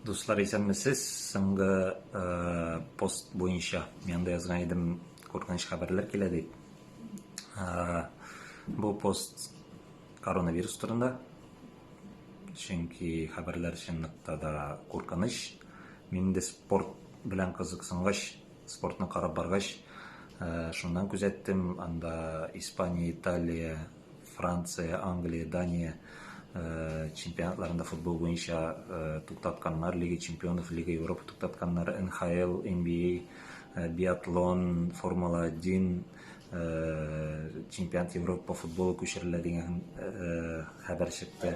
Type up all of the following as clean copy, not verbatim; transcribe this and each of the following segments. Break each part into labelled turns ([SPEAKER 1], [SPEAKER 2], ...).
[SPEAKER 1] Дуслар, исәнмесез. Соңгы пост буенча мин анда язган идем, куркыныч хәбәрләр килә дип. Бу пост коронавирус турында. Чөнки хәбәрләр чынлыкта да куркыныч. Мин инде спорт белән кызыксынгач, спортны карап баргач, шуннан күзәттем, анда Испания, Италия, Франция, Англия, Дания чемпионатларында футбол буенча туктатканнар, Лига чемпионов, Лига Европы туктатканнар, НХЛ, NBA, биатлон, Формула-1, чемпионат Европа по футболу күчерелә дигән хәбәр чыкты.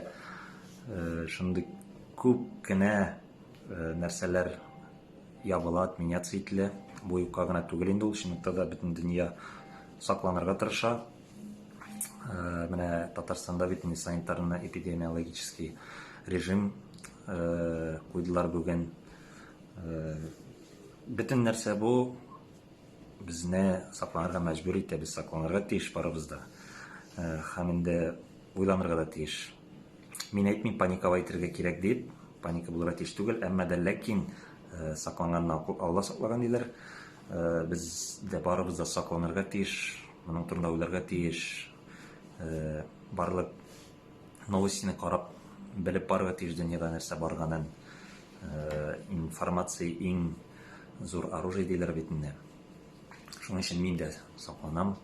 [SPEAKER 1] Шундый күп кенә нәрсәләр ябыла, отменяться ителә. Бу юкка гына түгел инде ул, чынлыкта да бөтен дөнья сакланырга тырыша. Менә Татарстанда бит инде санитарно-эпидемиологический режим куйдылар бүген. Бөтен нәрсә бу безне сакланырга мәҗбүр итә, без сакланырга тиеш барыбыз да. Һәм инде уйланырга да тиеш. Мин әйтмим паниковать итәргә кирәк дип, паника булырга тиеш түгел, әмма дә ләкин сакланганны Алла саклаган диләр. Без дә барыбыз да сакланырга тиеш, моның турында уйларга тиеш. Барлык новостины карап, белеп барырга тиеш дөньяда нәрсә барганын. Информация иң зур оружие диләр бит инде. Шуның өчен мин дә сакланам,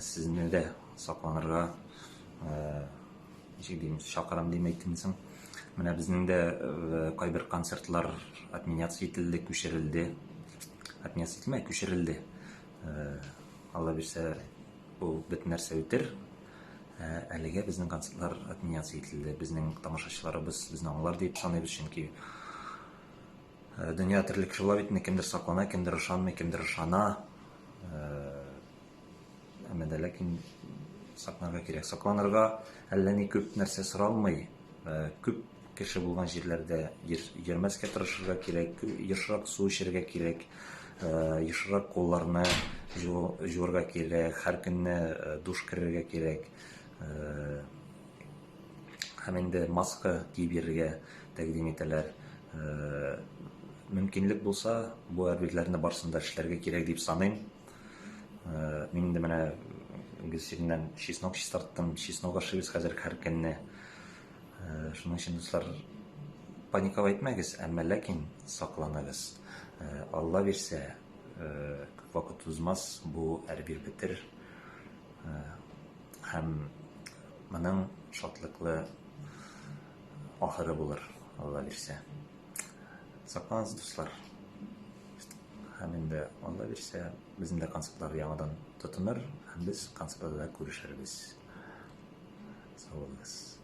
[SPEAKER 1] сезне дә сакланырга ничек дим, чакырам дим әйттем соң. Менә безнең дә кайбер концертлар отменяться ителде, күчерелде. Отменяться ителмәй, күчерелде. Алла бирсә, бу бөтен нәрсә үтер. Әлегә безнең концертлар отменяться ителде. Безнең тамашачыларыбыз безне аңлар дип саныйбыз, чөнки дөнья төрле кеше була бит инде, кемдер саклана, кемдер ышанмый, кемдер ышана. Әмма дә ләкин сакланырга кирәк. Сакланырга әллә ни күп нәрсә соралмый. Күп кеше булган җирләрдә йөрмәскә тырышырга кирәк, ешрак су эчәргә кирәк, ешрак кулларны жуырга кирәк, һәр көнне душ керергә кирәк. Һәм инде маска киеп йөрергә тәкъдим итәләр. Мөмкинлек булса, бу әйберләрне барысын да эшләргә кирәк дип саныйм. Мин инде менә глицериннән чеснок чистарттым. Чеснок ашыйбыз хәзер һәр көнне. Шуның өчен, дуслар, паниковать итмәгез, әмма ләкин сакланыгыз. Алла бирсә, күп вакыт узмас, бу әрбир бетер. Һәм моның шатлыклы ахыры булыр, Алла бирсә. Сакланыгыз, дуслар. Һәм инде Алла бирсә, безнең дә концертлар яңадан тотыныр һәм без концертларда күрешербез. Сау булыгыз.